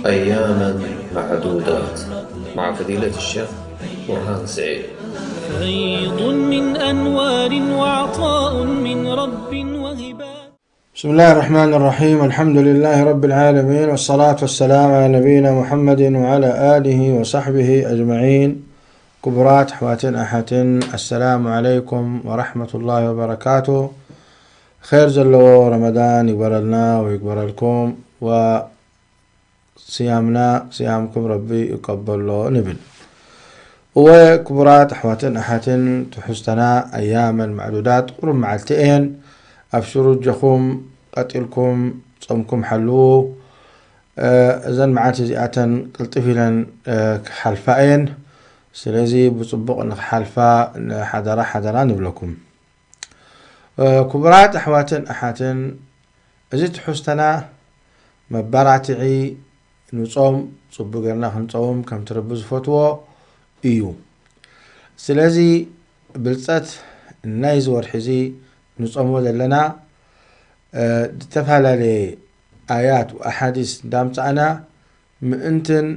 أياما معدودات مع فضيلة الشيخ برهان سعيد. فيض من أنوار وعطاء من رب وهبات. بسم الله الرحمن الرحيم. الحمد لله رب العالمين، والصلاة والسلام على نبينا محمد وعلى آله وصحبه أجمعين. ክቡራት ኣሕዋትን ኣሓትን፣ ኣሰላሙ ዓለይኩም ወራሕመቱላሂ ወበረካቱ። ኸይር ዘለዎ ረመዳን ይግበረልና ወይግበረልኩም። ወስያምና፣ ስያምኩም ረቢ ይቀበሎ ንብል። እወ፣ ክቡራት ኣሕዋትን ኣሓትን፣ ትሕዝተና ኣያመን ማዕዱዳት፣ ቁሩብ መዓልቲ እየን። ኣብ ሽሩጀኹም ቀጢልኩም ጾምኩም ሓልዉ። እ፣ እዘን መዓልቲ እዚኣተን ቅልጥፍ ኢለን፣ እ፣ ክሓልፋ እየን። ስለዚ ብጽቡቕ ንኽሓልፋ፣ ን-፣ ሓደራ፣ ሓደራ ንብለኩም። እ፣ ክቡራት ኣሕዋትን ኣሓትን፣ እዚ ትሕዝተና መባራትዒ ንጾም፣ ጽቡቕ ጌርና ክንጸውም ከምቲ ረቢ ዝፈትዎ እዩ። ስለዚ ብልጸት ናይዚ ወርሒ እዚ ንጾሞ ዘለና፣ እ፣ ዝተፈላለየ ኣያት ወኣሓዲስ እንዳምጻእና ምእንትን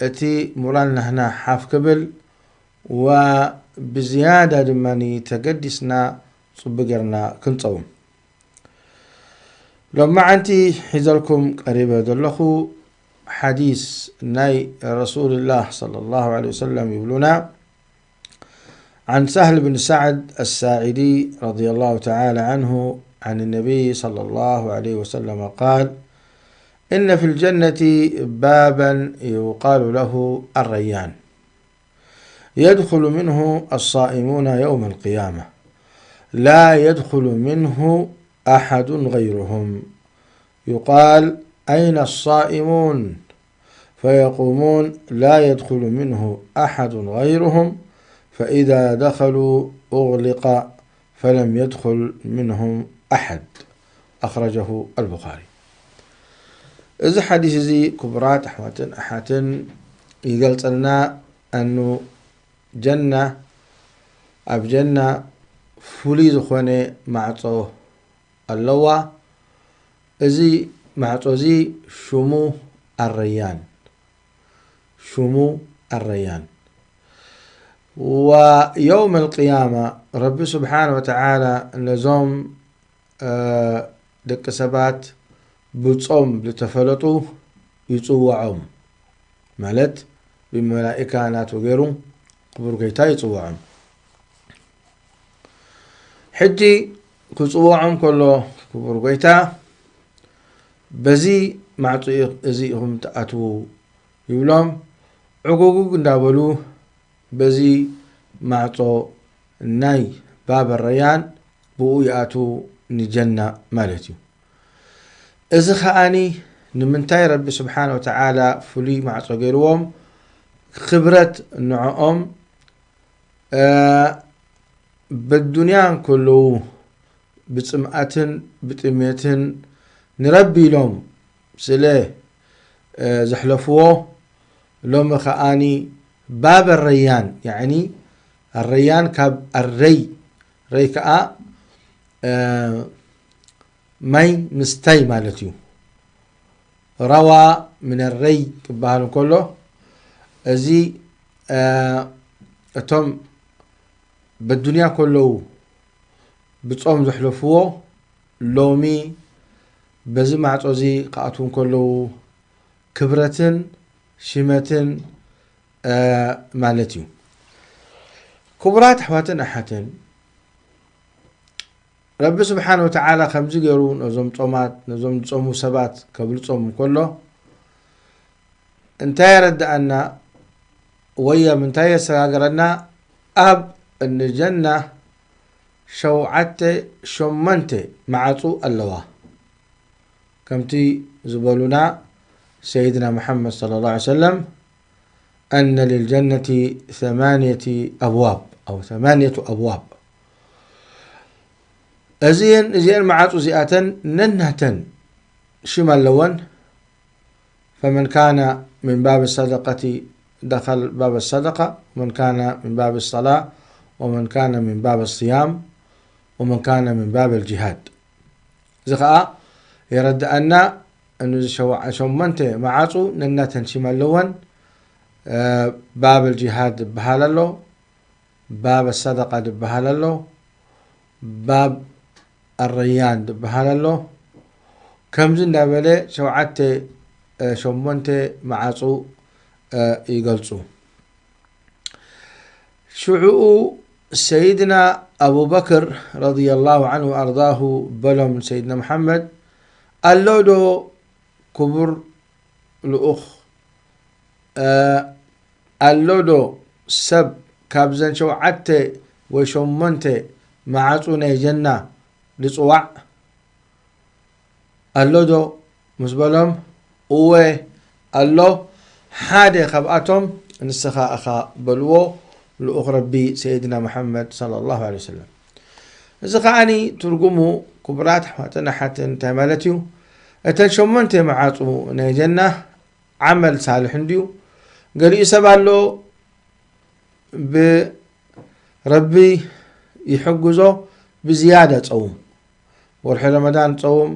እቲ ሞራል ናህና ሓፍ ክብል ወብዝያዳ ድማ ተገዲስና ጽቡቕ ጌርና ክንጸውም። ሎማዓንቲ ሒዘልኩም ቀሪበ ዘለኹ ሓዲስ ናይ ረሱልላህ ሰለላሁ ዐለይሂ ወሰለም ይብሉና፣ عن سهل بن سعد الساعدي رضي الله تعالى عنه عن النبي صلى الله عليه وسلم قال: إن في الجنة بابا يقال له الريان، يدخل منه الصائمون يوم القيامة، لا يدخل منه أحد غيرهم، يقال: أين الصائمون؟ فيقومون: لا يدخل منه أحد غيرهم، فإذا دخلوا أغلق فلم يدخل منهم أحد. أخرجه البخاري. እዚ ሓዲስ እዚ ክቡራት ኣሕዋትን ኣሓትን ይገልጸልና፣ ኣኑ ጀና፣ ኣብ ጀና ፍሉይ ዝኾነ ማዕጾ ኣለዋ። እዚ ማዕጾ እዚ ሽሙ ኣረያን፣ ሽሙ ኣረያን። ወየውም ኣልቅያማ ረቢ ስብሓነ ወተዓላ ነዞም፣ እ፣ ደቂ ሰባት ብጾም ዝተፈለጡ ይጽውዖም፣ ማለት ብመላኢካ ናቱ ገይሩ ክቡር ጎይታ ይጽውዖም። ሕጂ ክጽውዖም ከሎ ክቡር ጎይታ፣ በዚ ማዕጾ እዚ ኢኹም ትኣትዉ ይብሎም። ዕጉጉግ እንዳበሉ በዚ ማዕጾ ናይ ባብ ረያን ብኡ ይኣትዉ ንጀና ማለት እዩ። እዚ ኸኣኒ ንምንታይ ረቢ ስብሓነ ወተዓላ ፍሉይ ማዕጾ ገይርዎም? ክብረት ንዕኦም፣ እ፣ በዱንያ እንከለዉ ብጽምኣትን ብጥሜትን ንረቢ ኢሎም ስለ፣ እ፣ ዘሕለፍዎ፣ ሎሚ ኸኣኒ ባብ ረያን፣ ያዕኒ ኣረያን ካብ ኣረይ፣ ረይ ከኣ፣ እ፣ ማይ ምስታይ ማለት እዩ። ረዋ ምን ረይ ክበሃል እንከሎ፣ እዚ፣ እ፣ እቶም በዱንያ ከለዉ ብጾም ዘሕለፍዎ፣ ሎሚ በዚ ማዕጾ እዚ ክኣትዉ እንከለዉ ክብረትን ሽመትን፣ እ፣ ማለት እዩ። ክቡራት ኣሕዋትን ኣሓትን፣ ረቢ ስብሓነ ወተዓላ ከምዚ ገይሩ ነዞም ጾማት፣ ነዞም ዝጾሙ ሰባት ከብልጾም እንከሎ፣ እንታይ የረድኣና ወይ ኣብ እንታይ የሰጋግረና? ኣብ እንጀና ሸውዓተ፣ ሸሞንተ ማዕጹ ኣለዋ። ከምቲ ዝበሉና ሰይድና መሓመድ ሰለላሁ ዐለይሂ ወሰለም፣ أن للجنة ثمانية أبواب أو ثمانية أبواب። እዚን፣ እዚአን መዓጹ እዚኣተን ነናተን ሽም ኣለወን። فمن كان من باب الصدقة دخل باب الصدقة، ومن كان من باب الصلاة، ومن كان من باب الصيام، ومن كان من باب الجهاد። እዚ ኸኣ የረድኣና እነዚ ሸውዓ-፣ ሸሞንተ መዓጹ ነናተን ሽም ኣለወን። እ፣ ባብ ኣልጂሃድ ዝበሃል ኣሎ፣ ባብ ኣሰደቃ ዝበሃል ኣሎ፣ ባብ ኣረያን ዝበሃል ኣሎ። ከምዚ እንዳበለ ሸውዓተ፣ እ፣ ሸሞንተ መዓጹ፣ እ፣ ይገልጹ። ሽዑኡ ሰይድና ኣቡበክር ረዲየላሁ ዐንሁ ወኣርዳሁ በሎም ንሰይድና መሓመድ፣ ኣሎ ዶ ክቡር ልኡኽ፣ እ፣ ኣሎ ዶ ሰብ ካብዘን ሸውዓተ ወይ ሸሞንተ መዓጹ ናይ ጀና ዝጽዋዕ ኣሎ ዶ? ምስ በሎም፣ እወ ኣሎ፣ ሓደ ካብኣቶም ንስኻ ኢኻ በልዎ፣ ልኡኽ ረቢ ሰይድና መሓመድ ሰለላሁ ዐለይሂ ወሰለም። እዚ ከዓኒ ትርጉሙ፣ ክቡራት ኣሕዋትን ኣሓትን፣ እንታይ ማለት እዩ? እተን ሸሞንተ መዓጹ ናይ ጀና ዓመል ሳልሕ እንድዩ። ገሊኡ ሰብ ኣሎ፣ ብረቢ ይሕግዞ፣ ብዝያዳ ጸውም። ወርሒ ረመዳን ጸውም፣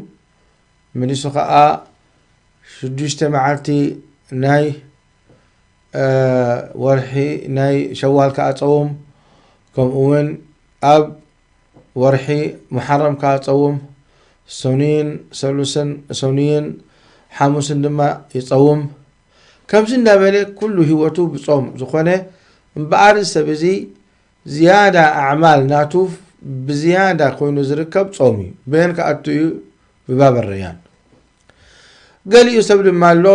መሊሱ ኸኣ ሽዱሽተ መዓልቲ ናይ፣ እ፣ ወርሒ ናይ ሸዋል ከኣ ጸውም፣ ከምኡ እውን ኣብ ወርሒ ሙሓረም ከኣ ጸውም፣ ሰኑይን ሰሉስን፣ ሰኑይን ሓሙስን ድማ ይጸውም። ከምዚ እንዳበለ ኩሉ ህይወቱ ብጾም ዝኾነ፣ እምበኣር እዚ ሰብ እዚ ዝያዳ ኣዕማል ናቱ ብዝያዳ ኮይኑ ዝርከብ ጾም እዩ። በየን ክኣቱ እዩ? ብባብ ረያን። ገሊኡ ሰብ ድማ ኣሎ፣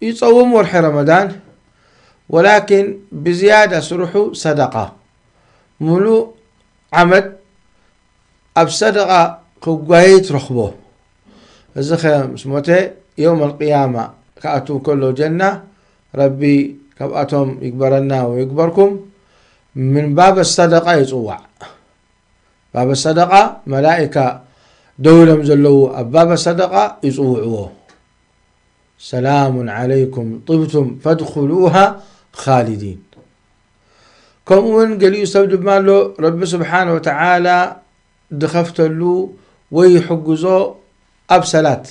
ይጸውም ወርሒ ረመዳን፣ ወላኪን ብዝያዳ ስርሑ ሰደቃ። ሙሉእ ዓመት ኣብ ሰደቃ ክጓየ ትረኽቦ። እዚ ኸ ምስ ሞተ፣ የውም ኣልቅያማ ክኣቱ ከሎ ጀና፣ ረቢ ካብኣቶም ይግበረና ወይግበርኩም፣ ምን ባብ ሰደቃ ይጽዋዕ። ባብ ሰደቃ፣ መላኢካ ደው ኢሎም ዘለዉ ኣብ ባብ ሰደቃ ይጽውዕዎ። ሰላሙን ዓለይኩም ጢብቱም ፈድኹሉሃ ኻሊዲን። ከምኡ እውን ገሊኡ ሰብ ድማ ኣሎ፣ ረቢ ስብሓነ ወተዓላ ድኸፍተሉ ወይ ይሕግዞ ኣብ ሰላት።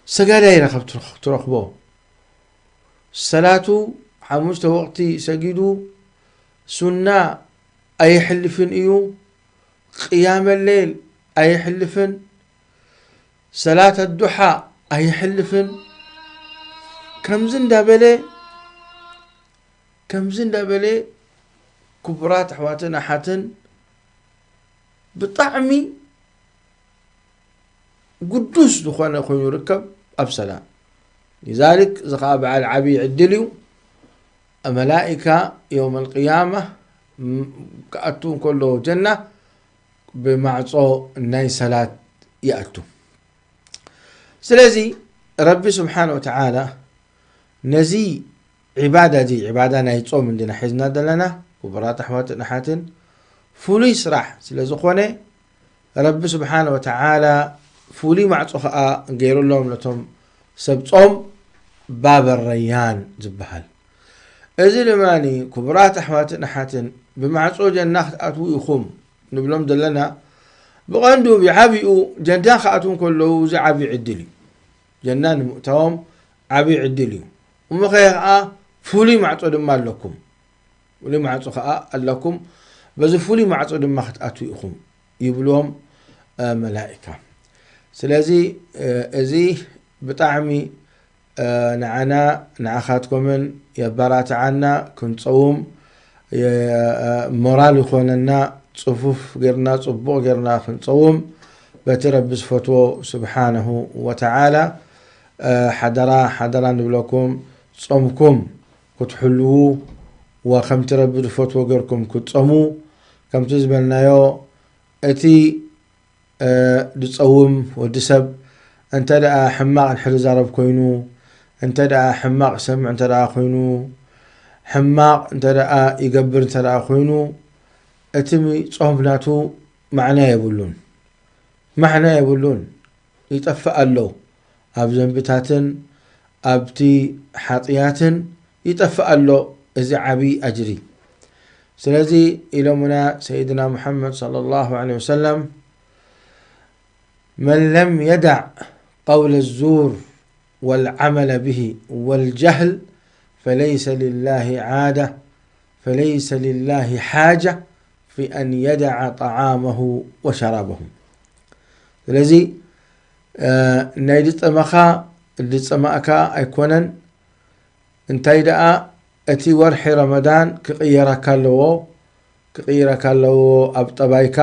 ሰጋዳይ ኢኻ ትረኽ-፣ ትረኽቦ። ሰላቱ ሓሙሽተ ወቕቲ ሰጊዱ፣ ሱና ኣይሕልፍን እዩ፣ ቅያመ ሌል ኣይሕልፍን፣ ሰላት ኣዱሓ ኣይሕልፍን። ከምዚ እንዳበለ፣ ከምዚ እንዳበለ፣ ክቡራት ኣሕዋትን ኣሓትን፣ ብጣዕሚ ግዱስ ዝኾነ ኮይኑ ይርከብ ኣብ ሰላት። ሊዛሊክ፣ እዚ ኸዓ በዓል ዓብዪ ዕድል እዩ። መላኢካ የውም ኣልቅያማ፣ ም-፣ ክኣቱ እንከሎ ጀና፣ ብማዕጾ ናይ ሰላት ይኣቱ። ስለዚ ረቢ ስብሓነ ወተዓላ ነዚ ዒባዳ፣ እዚ ዒባዳ ናይ ጾም እንዲና ሒዝና ዘለና፣ ክቡራት ኣሕዋትን ኣሓትን፣ ፍሉይ ስራሕ ስለ ዝኾነ፣ ረቢ ስብሓነ ወተዓላ ፍሉይ ማዕጾ ኸኣ ገይሩሎም ነቶም ሰብ ጾም፣ ባብ ረያን ዝበሃል። እዚ ድማ፣ ክቡራት ኣሕዋትን ኣሓትን፣ ብማዕጾ ጀና ክትኣትዉ ኢኹም ንብሎም ዘለና፣ ብቐንዱ ብዓቢኡ ጀና ክኣትዉ እንከለዉ፣ እዚ ዓቢ ዕድል እዩ። ጀና ንምእታዎም ዓቢ ዕድል እዩ። እሞ ኸ ኸኣ ፍሉይ ማዕጾ ድማ ኣለኩም። ፍሉይ ማዕጾ ኸኣ ኣለኩም። በዚ ፍሉይ ማዕጾ ድማ ክትኣትዉ ኢኹም ይብልዎም፣ እ፣ መላኢካ። ስለዚ፣ እ፣ እዚ ብጣዕሚ፣ እ፣ ንዓና ንዓኻትኩምን የበራትዓና ክንጸውም፣ የ-፣ እ፣ ሞራል ይኾነና፣ ጽፉፍ ጌርና፣ ጽቡቕ ጌርና ክንጸውም በቲ ረቢ ዝፈትዎ ስብሓነሁ ወተዓላ፣ እ፣ ሓደራ፣ ሓደራ ንብለኩም፣ ጾምኩም ክትሕልዉ ወከምቲ ረቢ ዝፈትዎ ጌርኩም ክትጸሙ፣ ከምቲ ዝበልናዮ፣ እቲ፣ እ፣ ዝጸውም ወዲ ሰብ እንተ ደኣ ሕማቕ እንድሕር ዝዛረብ ኮይኑ፣ እንተ ደኣ ሕማቕ ይሰምዕ እንተ ደኣ ኮይኑ፣ ሕማቕ እንተ ደኣ ይገብር እንተ ደኣ ኮይኑ፣ እቲ ጾም ናቱ ማዕና የብሉን። ማዕና የብሉን። ይጠፍእ ኣሎ። ኣብ ዘንብታትን ኣብቲ ሓጥያትን ይጠፍእ ኣሎ እዚ ዓቢ ኣጅሪ። ስለዚ ኢሎምና ሰይድና ሙሓመድ ሰለላሁ ዐለይሂ ወሰለም፣ "መን ለም የዳዕ قول الزور والعمل به والجهل، فليس لله عادة، فليس لله حاجة في أن يدع طعامه وشرابه. ስለዚ ናይ ድጸመኻ ድጸማእካ ኣይኮነን። እንታይ ደኣ እቲ ወርሒ ረመዳን ክቕየረካ ኣለዎ። ክቕየረካ ኣለዎ ኣብ ጠባይካ፣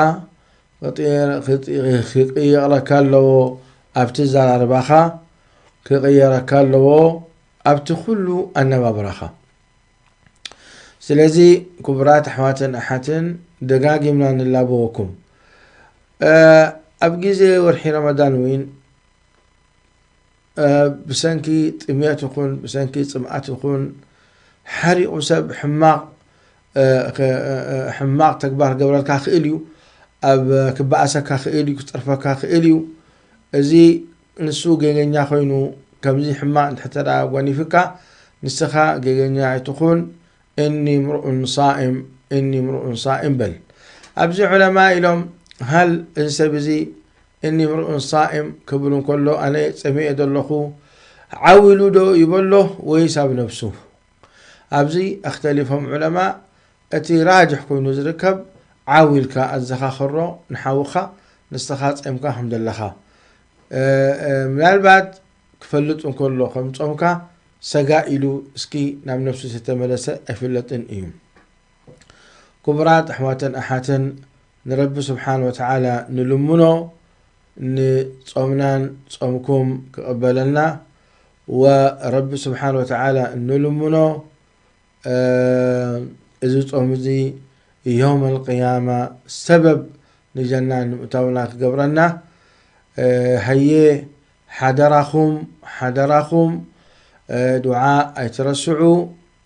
ክቕየረካ ኣለዎ ኣብቲ ዘራርባኻ፣ ክቕየረካ ኣለዎ ኣብቲ ኩሉ ኣነባብራኻ። ስለዚ ክቡራት ኣሕዋትን ኣሓትን፣ ደጋጊምና ንላበወኩም። ኣብ ግዜ ወርሒ ረመዳን እውን ብሰንኪ ጥምየት ይኹን ብሰንኪ ጽምኣት ይኹን ሓሪቑ ሰብ ሕማቕ ሕማቕ ተግባር ክገብረልካ ክእል እዩ። ኣብ ክበኣሰካ ክእል እዩ፣ ክጸርፈካ ክእል እዩ። እዚ ንሱ ጌገኛ ኮይኑ ከምዚ ሕማቕ እንድሕተዳ ጎኒፍካ፣ ንስኻ ጌገኛ ኣይትኹን። እኒ ምርኡን ሳእም እኒ ምርኡን ሳእም በል። ኣብዚ ዑለማ ኢሎም፣ ሃል እዚ ሰብ እዚ እኒ ምርኡን ሳእም ክብል እንከሎ፣ ኣነ ጸሚኤ ዘለኹ ዓው ኢሉ ዶ ይበሎ ወይስ ኣብ ነብሱ? ኣብዚ ኣኽተሊፎም ዑለማ። እቲ ራጅሕ ኮይኑ ዝርከብ፣ ዓው ኢልካ ኣዘኻኸሮ ንሓውኻ፣ ንስኻ ጸምካ ከም ዘለኻ። ምናልባት ክፈልጥ እንከሎ ከም ጾምካ ሰጋ ኢሉ እስኪ ናብ ነፍሱ ዝተመለሰ ኣይፍለጥን እዩ። ክቡራት ኣሕዋትን ኣሓትን፣ ንረቢ ስብሓን ወተዓላ ንልምኖ፣ ንጾምናን ጾምኩም ክቕበለልና። ወረቢ ስብሓን ወተዓላ ንልምኖ፣ እዚ ጾም እዚ ዮም ኣልቅያማ ሰበብ ንጀና ንምእታውና ክገብረና። ሃየ፣ ሓደራኹም፣ ሓደራኹም፣ ዱዓ ኣይትረስዑ።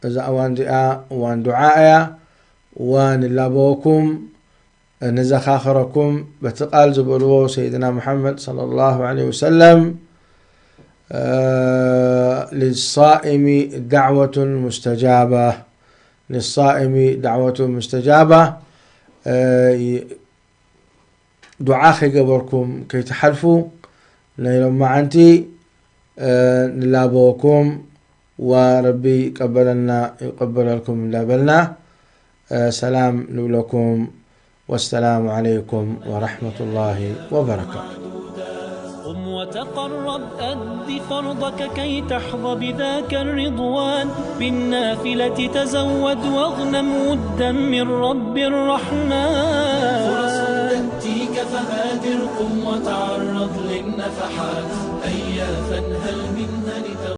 እዛ እዋን እዚኣ እዋን ዱዓ እያ። ወንላበወኩም፣ ንዘኻኽረኩም በቲ ቃል ዝበልዎ ሰይድና ሙሓመድ ሰለላሁ ዐለይሂ ወሰለም፣ ልሳኢሚ ዳዕወቱን ሙስተጃባ፣ ልሳኢሚ ዳዕወቱን ሙስተጃባ። ዱዓ ከይገበርኩም ከይትሓልፉ፣ ናይ ሎማዓንቲ ንላበወኩም። ወረቢ ይቀበለልና ይቀበለልኩም እንዳበልና ሰላም ንብለኩም። ወሰላሙ ዓለይኩም ወረሕመቱላሂ ወበረካቱ። قم وتقرب، أد فرضك كي تحظى بذاك الرضوان. بالنافلة تزود واغنم ودا من رب الرحمن. فرص تأتيك فبادر، قم وتعرض للنفحات. هيا فانهل منها لتكون